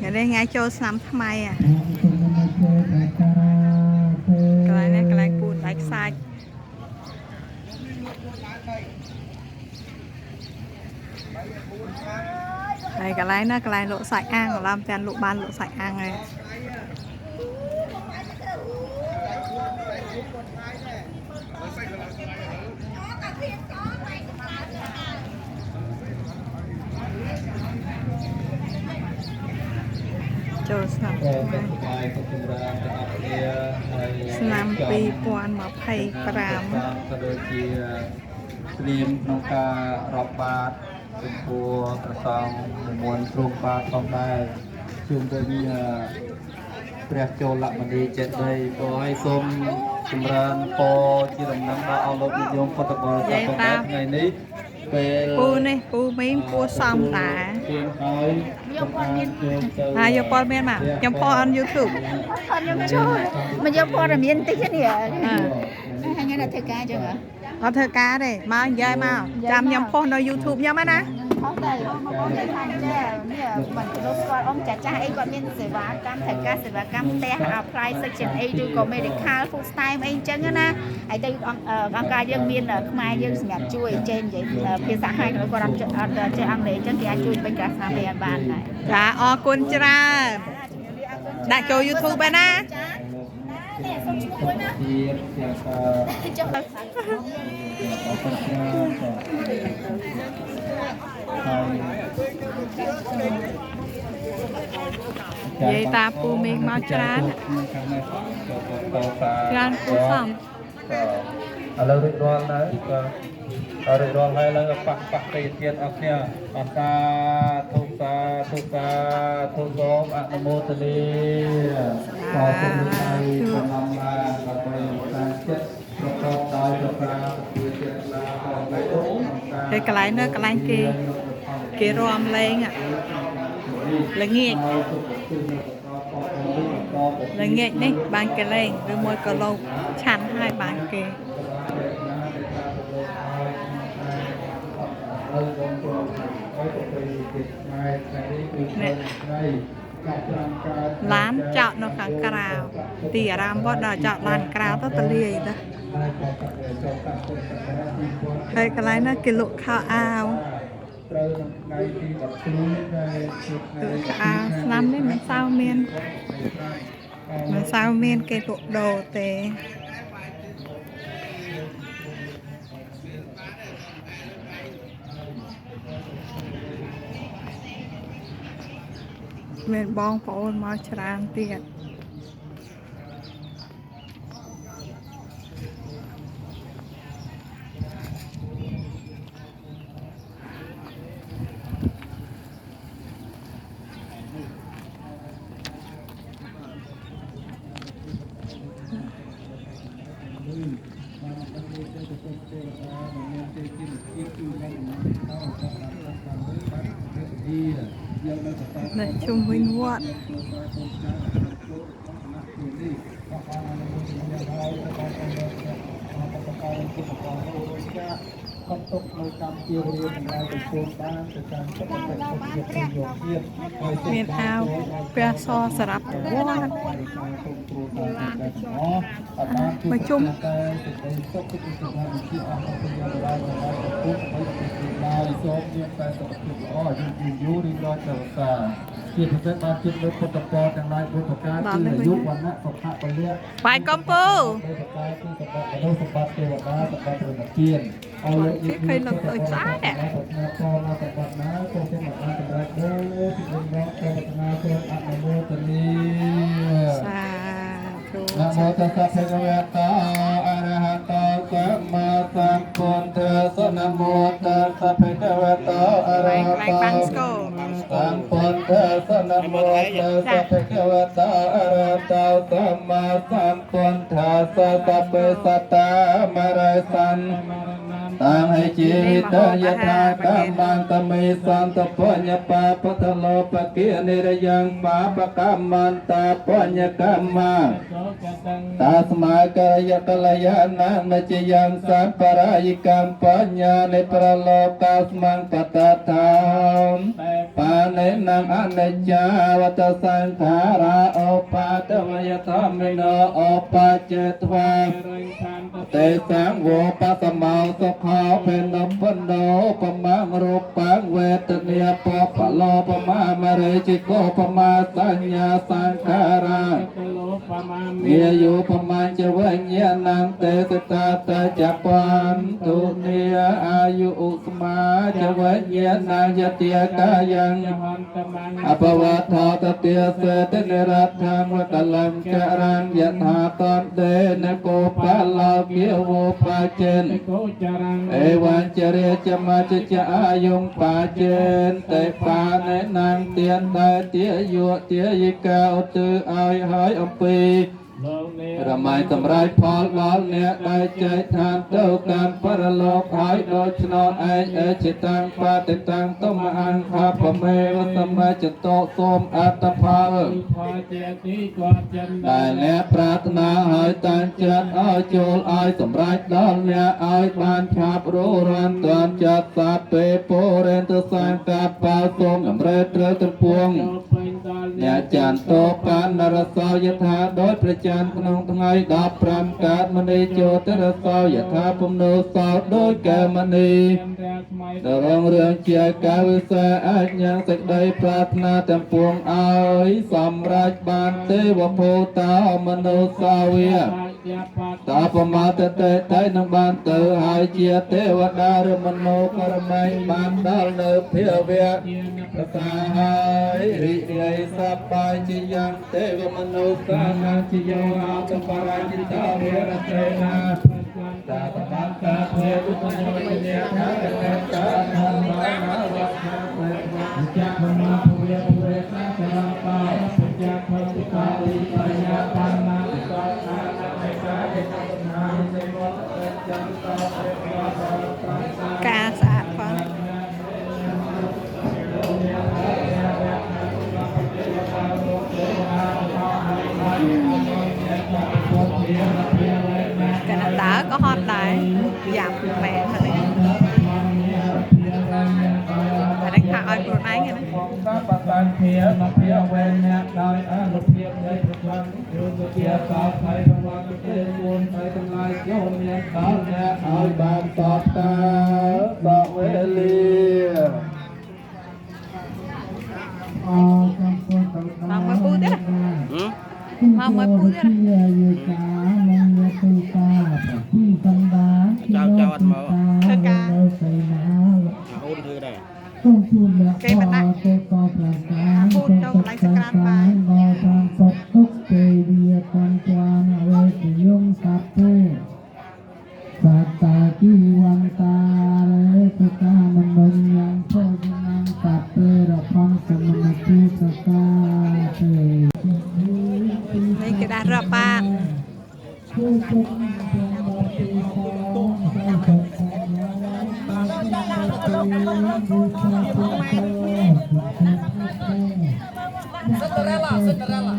ថ្ងៃនេះថ្ងៃចូលឆ្នាំថ្មីអាកន្លែងនេះកន្លែងពូនដាច់សាច់ហើយកន្លែងណាកន្លែងលក់សាច់អាំងឡាំទាំងលក់បានលក់សាច់អាំងហើយចូលឆ្នាំ ក៏ ថ្មី សុខសប្បាយសុខចម្រើនទាំងអស់គ្នាហើយ ឆ្នាំ2025 ក៏ដូចជាត្រៀមក្នុងការរាប់បាតចំពោះព្រះសង្ឃនិមន្តទ្រង់បាទផងដែរជុំវិញព្រះចូលមនីចេតិយក៏ឲ្យសូមចម្រើនពរជាដំណឹងដល់អស់លោកនិយមពុទ្ធបរិស័ទផងដែរថ្ងៃនេះពេល ពូនេះពូមីងគួសមដែរ ទៀងហើយខ្ញុំអានចូលទៅ ហើយយកព័ត៌មានមកខ្ញុំផុស on YouTube ខ្ញុំចូលមកយកព័ត៌មានតិចនេះ អ่า ហើយថ្ងៃនេះធ្វើការចឹងហ៎ អត់ធ្វើការទេមកនិយាយមកចាំខ្ញុំផុសនៅ YouTube ខ្ញុំហ្នឹងណា ខុសទៅបងទៅថាចេះនេះមិនទៅស្គាល់អ៊ំចាស់ចាស់អីគាត់មានសេវាកម្មត្រូវការសេវាកម្មផ្ទះ apply section 8ឬក៏ medical food stamp អីចឹងណាហើយទៅអង្គការយើងមានខ្មែរយើងសម្រាប់ជួយចេះនិយាយភាសាខ្មែរគាត់អត់ចេះអង់គ្លេសចឹងគេអាចជួយពេញក្រាស់ស្នាមឲ្យបានដែរ ចាអរគុណច្រើនដាក់ចូល YouTube ឯណា ចានេះសូមឈ្មោះមួយណា ទៀតជាការ ចុះ អរគុណច្រើនចា និយាយតាពូមីងមកច្រើនច្រើនគួសម ឥឡូវរួចរាល់ហើយក៏រួចរាល់ហើយឡើងប៉ះប៉ះទៅទៀតអស់គ្នាអស់សាធុសាធុសាធុសូមអនុមោទនា ក៏សូមលើកដៃប្រណម្យឡើងដើម្បីតាមចិត្តប្រកបដោយប្រការពជាចិត្តឡាផងដែរ ហើយកន្លែងនៅកន្លែងគេគេរាំលេងល្ងាចល្ងាចនេះបានគេលេងឬមួយក៏លោកឆាន់ហើយបានគេឡានចតនៅខាងក្រៅទីអារាមវត្តដល់ចតឡានក្រៅទៅតលាយទៅហើយកន្លែងនោះគេលក់ខោអាវ ត្រូវនៅថ្ងៃទី12ដែលជាថ្ងៃ លក់ខោអាវឆ្នាំនេះមិនសូវមានមិនសូវមានគេលក់ដូរទេមានបងប្អូនមកច្រើនទៀត នៅជុំវិញវត្ត កត់ទុកនៅកម្ពុជារៀនទាំងឡាយទាំងពួងបានទៅតាមសុខភាពសុខភាពយោធា មានអាវពណ៌សសម្រាប់ទៅវត្ត មកជុំ តែសេចក្តីសុខទុក្ខសុខភាពជាអស់ទៅយ៉ាងឡើយដល់កំពុងបីទីឡើយសូមមានតែសុខភាពល្អអាយុយូរយូររីករាយចរសាជាពិសេសបានជិតលើពុទ្ធពរទាំងឡាយបុព្វកាគឺអាយុវណ្ណៈសុខៈពលៈ បាយកំពូ បុព្វកាគឺសម្បត្តិមនុស្សសម្បត្តិទេវតាសម្បត្តិព្រហ្មទានឲ្យលោក គេឃើញលោកទៅស្អាត ប្រាថ្នាផលណាសម្បត្តិណាក៏សូមឲ្យបានសម្រេចដូចពីដំណងប្រាថ្នាសូមអនុមោទនា សាធុ ណាមោតស្សៈភគវតោអរហតោសម្មាសម្ពុទ្ធស្សណាមោតស្សៈភគវតោអរហ កន្លែង តោ បាំងស្គរ សម្ពុទ្ធស្សណាមោតស្សៈភគវតោអរហតោសម្មាសម្ពុទ្ធស្សសព្វេសតាមរសន្ តាំងឲ្យជីវិតយថាកម្មន្តមេសន្តបញ្ញបាពតលោបកិនិរយ៉ាងបាបកម្មន្តាបញ្ញកម្មាតាស្មាកយកលយានមជ្ជយ៉ាងសម្បរាយកម្មបញ្ញនិប្រលោកាស្មੰបតថាបានិនំអនិច្ចាវតសង្ខារាឧបាតវយធម្មិណោឧបចេត្វា ទេសង្វោបសមោសុខោភេនពណ្ណោបមងរូបង្វេទនាបបលោបមមរិជិកោបមាសញ្ញាសង្ខារានិយោបមញ្ចវញ្ញាណំទេសតាតចបន្ទុនិអាយុឧស្មាចវញ្ញាណយតិកាយੰអបវត្ថតតិសេតនិរដ្ឋังវកលំចរੰយថាតន្តេនកោបលោគាវោបាចេនអេវញ្ចរិចមច្ចចអាយុងបាចេនតេបានេនងទានដែលទាយុទាយិកាឧទ្ទិឲ្យហើយអំពីរមៃសម្រាប់ផលដល់អ្នកដែលចែកឋានទៅកាន់បរលោកហើយដូច្នោះឯងអេចិតាំងបតិតាំងទុមអង្ខបមេវសមចតោសូមអត្តផលដែលអ្នកប្រាថ្នាហើយតាំងចិត្តឲ្យចូលឲ្យសម្រេចដល់អ្នកឲ្យបានឆាប់រស់រានតាន់ចិត្តសាពេពុរិន្ទសង្កបោសូមអម្រេតត្រូវទាំងពួងអ្នកចន្ទោបានរសោយថាដោយព្រះចន្ទក្នុងថ្ងៃ15កើតមនីជោទរសោយថាពំនោសោដោយកែមនីដរងរឿងជាកាវិសាអាចញ៉ាំងសេចក្តីប្រាថ្នាទាំងពួងឲ្យសម្រេចបានទេវភូតោមនុស្សសាវាតាបមាតតេតៃនឹងបានទៅហើយជាទេវតាឬមនុស្សករណីបានដល់នៅភាវៈប្រសាហើយរីករាយសប្បាយជាយ៉ាងទេវមនុស្សសានាជាយោអតបរាជិតាវរតេណាតាតមតាភេទុមនោជាថាកតតាធម្មនាវៈភេវៈចភមភវៈភវៈសាសរបាពជ្ជភតិកាលិបញ្ញាបណ្ណាតិកាអានកាេកណាសេវតចន្តោភេវៈតា ការស្អាតផងកាលណាដើរក៏ហត់ដែរយ៉ាប់មែនហ្នឹងអានេះថាឲ្យខ្លួនឯងណា បតានភានភាវេនៈដោយអនុភាពនៃប្រព័ន្ធយោជាសោថៃប្រវត្តិទេួនទៅទាំងឡាយចូលមានដល់អ្នកឲ្យបានតបតាបវេលា មកមួយពូទៀតណាមកមួយពូទៀតណា ចៅចៅអត់មក ធ្វើការ អូនធ្វើដែរ គេបណ្ដាក់ពូចូលកន្លែងសក្រានបាយ ទុកទេវិកន្តានវេទយងសត្វសត្តាជីវន្តារេទកាមនុយ៉ាងភោជនាងសត្វរផងសមនតិសកាទេ នេះគេដាក់រាប់បាត Cinderella, Cinderella.